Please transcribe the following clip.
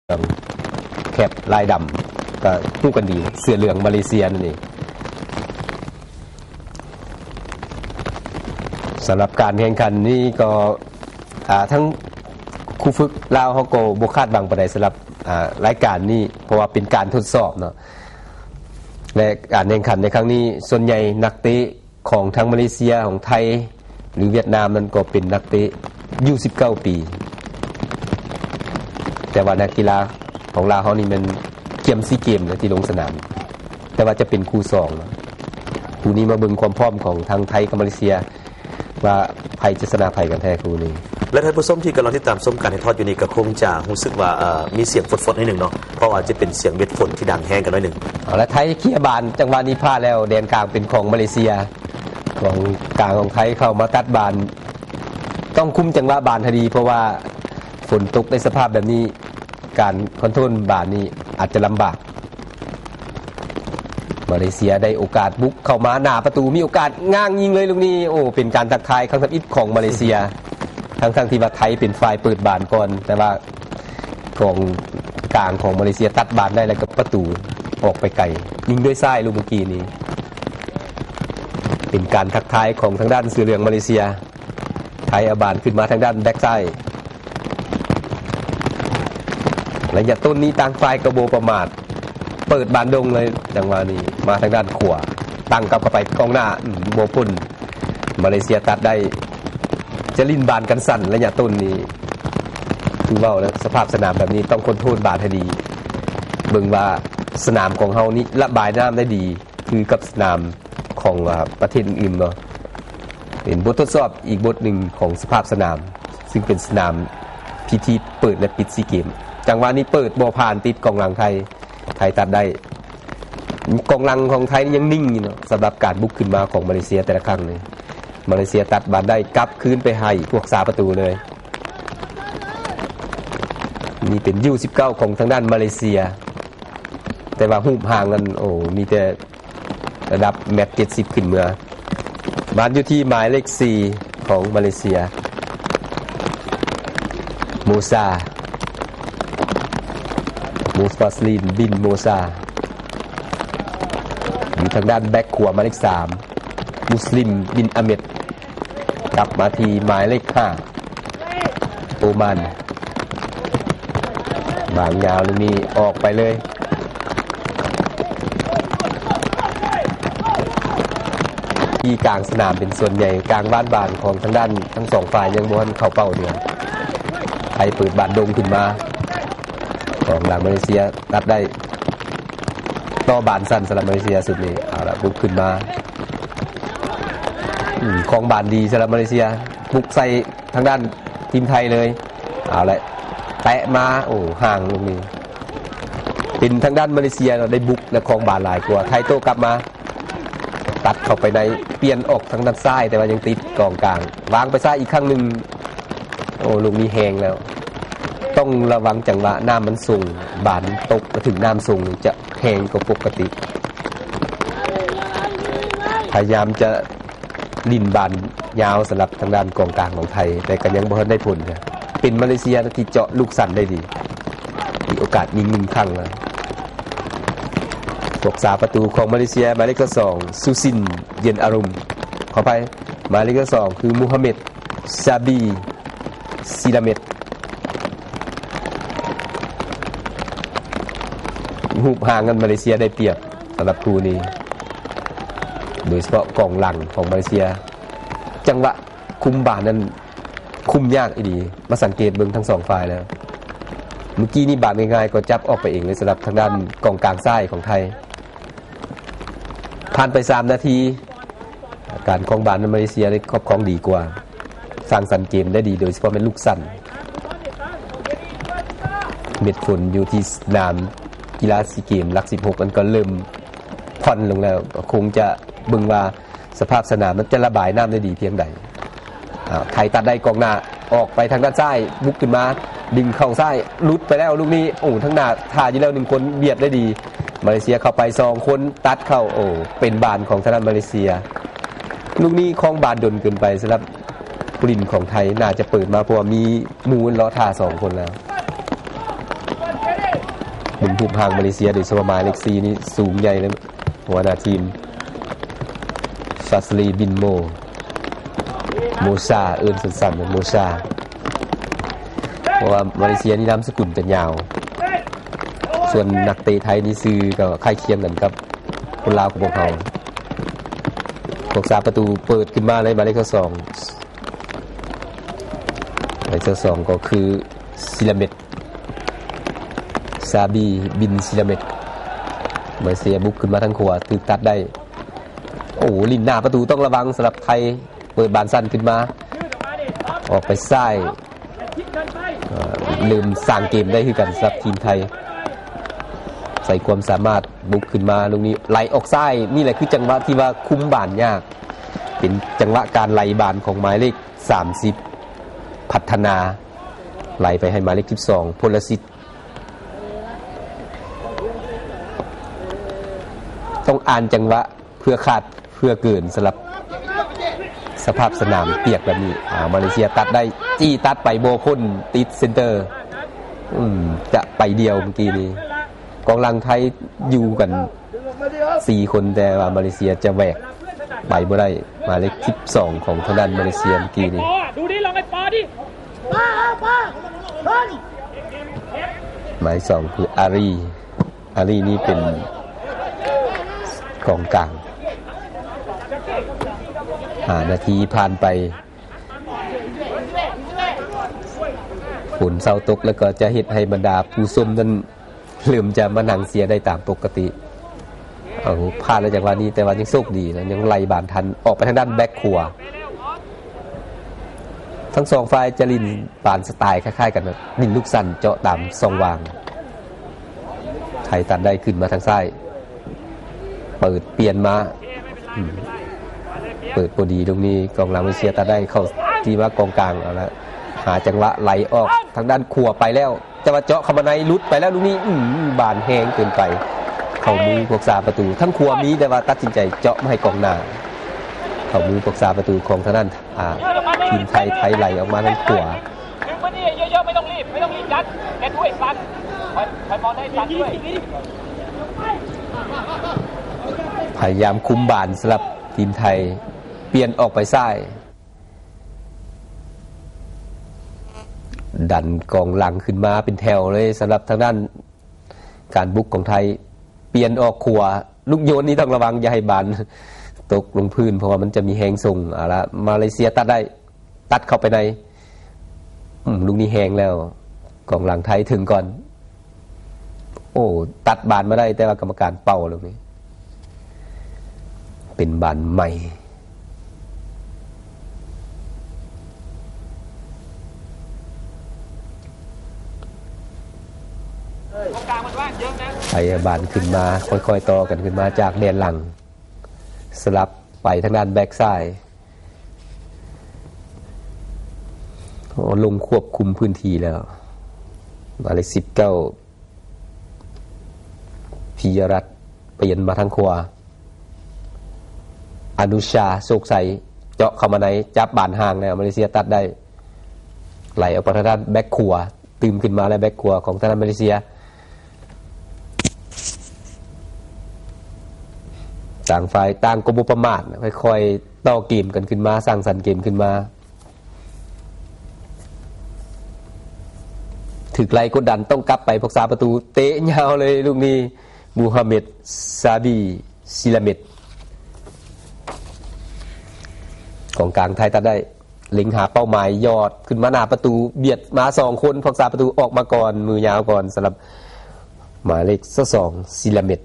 ແຄັບລາຍດຳ ກໍຮູ້ກັນດີ ເສືອເຫຼືອງມາເລເຊຍນັ້ນເອງ. ສຳລັບການແຂ່ງຂັນນີ້ກໍ ອ່າ ທັງຄູຝຶກລາວເຮົາກໍບໍ່ຄາດຫວັງປານໃດສຳລັບ ອ່າ ລາຍການນີ້ ເພາະວ່າເປັນການທົດສອບເນາະ ແລະ ການແຂ່ງຂັນໃນຄັ້ງນີ້ ສ່ວນໃຫຍ່ນັກເຕະ ຂອງທັງມາເລເຊຍ ຂອງໄທ ຫຼື ຫວຽດນາມນັ້ນກໍເປັນນັກເຕະຢູ່ສິບເກົ້າປີ ແຕ່ວ່ານັກກິລາຂອງລາວເຮົານີ້ແມ່ນກຽມຊີເກມນະທີ່ລົງສະໜາມ ແຕ່ວ່າຈະເປັນຄູ່ສອງນະ. ຄູ່ນີ້ມາເບິ່ງຄວາມພ້ອມຂອງທັງໄທກັບມາເລເຊຍ ວ່າໃຜຈະຊະນະໃຜກັນແທ້ຄູ່ນີ້. ແລະ ທ່ານຜູ້ຊົມທີ່ກຳລັງຕິດຕາມຊົມການຖ່າຍທອດຢູ່ນີ້ ກໍຄົງຈະຮູ້ສຶກວ່າ ເອີ ມີສຽງຟົດໆໜ້ອຍໜຶ່ງເນາະ ເພາະວ່າຈະເປັນສຽງເມັດຝົນທີ່ດັງແຮງກັນໜ້ອຍໜຶ່ງ. ເອົາລະ ໄທເຄຍບານ ຈັງຫວະນີ້ພາດແລ້ວ ແດນກາງເປັນຂອງມາເລເຊຍ ກອງກາງຂອງໄທເຂົ້າມາຕັດບານ ຕ້ອງຄຸມຈັງຫວະບານໃຫ້ດີ ເພາະວ່າຝົນຕົກໃນສະພາບແບບນີ້ ການຄອນໂທຣນບານນີ້ອາດຈະລຳບາກ. ມາເລເຊຍໄດ້ໂອກາດບຸກເຂົ້າມາໜ້າປະຕູ ມີໂອກາດງາງຍິງເລີຍລູກນີ້. ໂອ້ ເປັນການທັກທາຍຄັ້ງທຳອິດຂອງມາເລເຊຍ ທັງໆທີ່ວ່າໄທເປັນຝ່າຍເປີດບານກ່ອນ ແຕ່ວ່າ ກອງກາງຂອງມາເລເຊຍຕັດບານໄດ້ ແລ້ວກໍປະຕູອອກໄປໄກ ຍິງດ້ວຍຊ້າຍລູກເມື່ອກີ້ນີ້. ເປັນການທັກທາຍຂອງທາງດ້ານເສືອເຫຼືອງມາເລເຊຍ. ໄທເອົາບານຂຶ້ນມາທາງດ້ານແບັກຊ້າຍ ໄລຍະຕົ້ນນີ້ຕ່າງຝ່າຍກໍບໍ່ປະໝາດ ເປີດບານດົງເລີຍ ຈັງຫວະນີ້ມາທາງດ້ານຂວາ ຕັ້ງກັບເຂົ້າໄປກອງໜ້າ ອືມ ບໍ່ພົ້ນ. ມາເລເຊຍຕັດໄດ້ ຈະຫຼິ້ນບານກັນສັ່ນໄລຍະຕົ້ນນີ້ ຄືເວົ້າແລ້ວ ສະພາບສະໜາມແບບນີ້ຕ້ອງຄອນໂທຣນບານໃຫ້ດີ ເບິ່ງວ່າສະໜາມຂອງເຮົານີ້ລະບາຍນ້ຳໄດ້ດີ ຄືກັບສະໜາມຂອງ ອາ ປະເທດອື່ນໆເນາະ. ເປັນບົດທົດສອບອີກບົດໜຶ່ງຂອງສະພາບສະໜາມ ຊຶ່ງເປັນສະໜາມພິທີເປີດ ແລະ ປິດຊີເກມ. ຈັງຫວະນີ້ເປີດບໍ່ຜ່ານ ຕິດກອງຫຼັງໄທ ໄທຕັດໄດ້. ກອງຫຼັງຂອງໄທນີ້ຍັງນິ່ງຢູ່ເນາະ ສຳລັບການບຸກຂຶ້ນມາຂອງມາເລເຊຍແຕ່ລະຄັ້ງນີ້. ມາເລເຊຍຕັດບານໄດ້ ກັບຄືນໄປໃຫ້ພວກສາປະຕູເລີຍ. ນີ້ເປັນຢູສິບເກົ້າຂອງທາງດ້ານມາເລເຊຍ ແຕ່ວ່າຮູບຮ່າງນັ້ນ ໂອ້ ມີແຕ່ ລະດັບແມັດເຈັດສິບຂຶ້ນເມືອ. ບານຢູ່ທີ່ໝາຍເລກສີ່ຂອງມາເລເຊຍ ໂມຊາ ມູສຟາສລີນ ບິນໂມຊາ ຢູ່ທາງດ້ານແບັກຂວາ ໝາຍເລກສາມ ມຸສລິມ ບິນອາເມັດ. ກັບມາທີ່ໝາຍເລກຫ້າ ໂອມານ ວາງຍາວລູກນີ້ອອກໄປເລີຍ. ທີ່ກາງສະໜາມເປັນສ່ວນໃຫຍ່ ກາງບານບານຂອງທາງດ້ານທັງສອງຝ່າຍຍັງບໍ່ທັນເຂົ້າເປົ້າເທື່ອ. ໄທເປີດບານດົງຂຶ້ນມາ ກອງຫຼັງມາເລເຊຍຕັດໄດ້ ຕໍ່ບານສັ້ນສຳລັບມາເລເຊຍຊຸດນີ້. ເອົາລະ ບຸກຂຶ້ນມາ ອືມ ຄອງບານດີສຳລັບມາເລເຊຍ ບຸກໃສ່ທາງດ້ານທີມໄທເລີຍ. ເອົາລະ ແຕະມາ ໂອ້ ຫ່າງລູກນີ້ ເປັນທາງດ້ານມາເລເຊຍເນາະ ໄດ້ບຸກ ແລະ ຄອງບານຫຼາຍກວ່າ. ໄທໂຕ້ກັບມາ ຕັດເຂົ້າໄປໃນ ປ່ຽນອອກທາງດ້ານຊ້າຍ ແຕ່ວ່າຍັງຕິດກອງກາງ ວາງໄປຊ້າຍອີກຄັ້ງໜຶ່ງ. ໂອ້ ລູກນີ້ແຮງແລ້ວ ຕ້ອງລະວັງຈັງຫວະນ້ຳມັນຊົງ ບານຕົກມາເຖິງນ້ຳຊົງຈະແຮງກວ່າປົກກະຕິ. ພະຍາຍາມຈະຫຼິ້ນບານຍາວສຳລັບທາງດ້ານກອງກາງຂອງໄທ ແຕ່ກໍຍັງບໍ່ທັນໄດ້ຜົນ. ເປັນມາເລເຊຍທີ່ເຈາະລູກສັ້ນໄດ້ດີ ມີໂອກາດຍິງໜຶ່ງຄັ້ງແລ້ວ. ພວກສາປະຕູຂອງມາເລເຊຍ ໝາຍເລກສອງ ຊູຊິນ ເຢັນອາຣົມ ຂໍອະໄພ ໝາຍເລກສອງ ຄື ມູຮາເມັດ ຊາບີ ຊີລາເມັດ. ຮູບຮ່າງນັ້ນມາເລເຊຍໄດ້ປຽບສຳລັບຄູ່ນີ້ ໂດຍສະເພາະກອງຫຼັງຂອງມາເລເຊຍ ຈັງຫວະຄຸມບານນັ້ນຄຸມຍາກອີ່ຫຼີ. ມາສັງເກດເບິ່ງທັງສອງຝ່າຍແລ້ວ ເມື່ອກີ້ນີ້ບານງ່າຍໆກໍຈັບອອກໄປເອງເລີຍ ສຳລັບທາງດ້ານກອງກາງຊ້າຍຂອງໄທ. ຜ່ານໄປສາມນາທີ ການຄອງບານມາເລເຊຍໄດ້ຄອບຄອງດີກວ່າ ສ້າງສັນເກມໄດ້ດີ ໂດຍສະເພາະແມ່ນລູກສັ້ນ. ເມັດຝົນຢູ່ທີ່ສະໜາມກິລາຊີເກມຫຼັກສິບຫົກນັ້ນກໍເລີ່ມຜ່ອນລົງແລ້ວ ກໍຄົງຈະເບິ່ງວ່າສະພາບສະໜາມມັນຈະລະບາຍນ້ຳໄດ້ດີພຽງໃດ. ອ້າວ ໄທຕັດໄດ້ກອງໜ້າ ອອກໄປທາງດ້ານຊ້າຍ ບຸກຂຶ້ນມາ ດຶງເຂົ້າຊ້າຍ ຫຼຸດໄປແລ້ວລູກນີ້. ໂອ້ ທາງໜ້າຖ້າຢູ່ແລ້ວໜຶ່ງຄົນ ບຽດໄດ້ດີ ມາເລເຊຍເຂົ້າໄປສອງຄົນ ຕັດເຂົ້າ ໂອ້ ເປັນບານຂອງທາງດ້ານມາເລເຊຍ. ລູກນີ້ຄອງບານດົນເກີນໄປສຳລັບຜູ້ຫຼິ້ນຂອງໄທ ໜ້າຈະເປີດມາ ເພາະວ່າມີໝູ່ລໍຖ້າສອງຄົນແລ້ວ. ຮູບຮ່າງມາເລເຊຍ ໂດຍສະເພາະໝາຍເລກສີ່ນີ້ສູງໃຫຍ່ເລີຍ ຫົວໜ້າທີມ ຟາສລີ ບິນໂມ ໂມຊາ ເອີ້ນສັ້ນໆ ໂມຊາ ເພາະວ່າມາເລເຊຍນີ້ນາມສະກຸນຈະຍາວ ສ່ວນນັກເຕະໄທນີ້ຊື່ກໍຄ້າຍຄຽງກັນກັບຄົນລາວຂອງພວກເຮົາ. ພວກສາປະຕູເປີດຂຶ້ນມາເລີຍ ໝາຍເລກຊາວສອງ ໝາຍເລກຊາວສອງກໍຄື ຊິລາເມັດ ຊາບີ ບິນ ຊິລາເມັດ ມາເລເຊຍບຸກຂຶ້ນມາທາງຂວາ ຖືກຕັດໄດ້. ໂອ້ ຫຼິ້ນໜ້າປະຕູຕ້ອງລະວັງສຳລັບໄທ ເປີດບານສັ້ນຂຶ້ນມາ ອອກໄປຊ້າຍ ເອີ ເລີ່ມສ້າງເກມໄດ້ຄືກັນສຳລັບທີມໄທ ໃຊ້ຄວາມສາມາດບຸກຂຶ້ນມາ ລູກນີ້ໄຫຼອອກຊ້າຍ ນີ້ແຫຼະຄືຈັງຫວະທີ່ວ່າຄຸມບານຍາກ ເປັນຈັງຫວະການໄຫຼບານຂອງໝາຍເລກສາມສິບ ພັດທະນາ ໄຫຼໄປໃຫ້ໝາຍເລກສິບສອງ ພົນລະສິດ ຕ້ອງອ່ານຈັງຫວະເພື່ອຂາດເພື່ອເກີນສຳລັບສະພາບສະໜາມປຽກແບບນີ້. ອາ ມາເລເຊຍຕັດໄດ້ ຈີ້ຕັດໄປບໍ່ພົ້ນ ຕິດເຊັນເຕີ ອືມ ຈະໄປດ່ຽວເມື່ອກີ້ນີ້ ກອງຫຼັງໄທຢູ່ກັນສີ່ຄົນ ແຕ່ວ່າມາເລເຊຍຈະແຫວກໄປບໍ່ໄດ້ ໝາຍເລກສິບສອງຂອງທາງດ້ານມາເລເຊຍເມື່ອກີ້ນີ້ ໝາຍສອງຄືອາຣີ ອາຣີນີ້ເປັນກອງກາງ. ຫ້ານາທີຜ່ານໄປ ຝົນເຊົາຕົກ ແລ້ວກໍຈະເຮັດໃຫ້ບັນດາຜູ້ຊົມນັ້ນເລີ່ມຈະມານັ່ງເຊຍໄດ້ຕາມປົກກະຕິ. ເອົາ ພາດແລ້ວຈັງຫວະນີ້ ແຕ່ວ່າຍັງໂຊກດີນະ ຍັງໄລ່ບານທັນ ອອກໄປທາງດ້ານແບັກຂວາ. ທັງສອງຝ່າຍຈະຫຼິ້ນບານສະໄຕຄ້າຍໆກັນນະ ຫຼິ້ນລູກສັ້ນເຈາະຕາມຊ່ອງວ່າງ. ໄທຕັດໄດ້ຂຶ້ນມາທາງຊ້າຍ ເປີດປ່ຽນມາ ອືມ ເປີດບໍ່ດີ ຕົງນີ້ກອງຫຼັງມາເລເຊຍຕັດໄດ້ເຂົ້າທີ່ວ່າກອງກາງ. ເອົາລະ ຫາຈັງຫວະໄຫຼອອກທາງດ້ານຂວາໄປແລ້ວ ແຕ່ວ່າເຈາະເຂົ້າມາໃນ ຫຼຸດໄປແລ້ວລູກນີ້ ອືມ ບານແຮງເກີນໄປ ເຂົ້າມືພວກສາປະຕູ. ທາງຂວາມີ ແຕ່ວ່າຕັດສິນໃຈເຈາະມາໃຫ້ກອງໜ້າ ເຂົ້າມືພວກສາປະຕູຂອງທາງດ້ານ ອ່າ ທີມໄທ ໄທໄຫຼອອກມາທາງຂວາ ພະຍາຍາມຄຸມບານສຳລັບທີມໄທ ປ່ຽນອອກໄປຊ້າຍ ດັນກອງຫຼັງຂຶ້ນມາເປັນແຖວເລີຍ ສຳລັບທາງດ້ານການບຸກຂອງໄທ. ປ່ຽນອອກຂວາ ລູກໂຍນນີ້ຕ້ອງລະວັງ ຢ່າໃຫ້ບານຕົກລົງພື້ນ ເພາະວ່າມັນຈະມີແຮງສົ່ງ. ເອົາລະ ມາເລເຊຍຕັດໄດ້ ຕັດເຂົ້າໄປໃນ ອືມ ລູກນີ້ແຮງແລ້ວ ກອງຫຼັງໄທເຖິງກ່ອນ. ໂອ້ ຕັດບານມາໄດ້ ແຕ່ວ່າກຳມະການເປົ່າລູກນີ້ ເປັນບານໃໝ່. ໄທບານຂຶ້ນມາ ຄ່ອຍໆຕໍ່ກັນຂຶ້ນມາຈາກແດນຫຼັງ ສະຫຼັບໄປທາງດ້ານແບັກຊ້າຍ. ໂອ້ ລົງຄວບຄຸມພື້ນທີ່ແລ້ວ ໝາຍເລກສິບເກົ້າ ພິຍະລັດ ປ່ຽນມາທາງຂວາ ອະນຸຊາ ໂຊກໄຊ ເຈາະເຂົ້າມາໃນ ຈັບບານຫ່າງແລ້ວ ມາເລເຊຍຕັດໄດ້ ໄຫຼອອກໄປທາງດ້ານແບັກຂວາ ຕື່ມຂຶ້ນມາແລ້ວ ແບັກຂວາຂອງທາງດ້ານມາເລເຊຍ. ຕ່າງຝ່າຍຕ່າງກໍບໍ່ປະໝາດ ຄ່ອຍໆຕໍ່ເກມກັນຂຶ້ນມາ ສ້າງສັນເກມຂຶ້ນມາ. ຖືກໄລ່ກົດດັນ ຕ້ອງກັບໄປ ພວກສາປະຕູເຕະຍາວເລີຍລູກນີ້ ມູຮາເມັດ ຊາບີ ຊິລາເມັດ ກອງກາງໄທຕັດໄດ້ ເລັງຫາເປົ້າໝາຍ ຢອດຂຶ້ນມາໜ້າປະຕູ ບຽດມາສອງຄົນ ພວກສາປະຕູອອກມາກ່ອນ ມືຍາວກ່ອນ ສຳລັບໝາຍເລກຊາວສອງ ຊິລາເມັດ.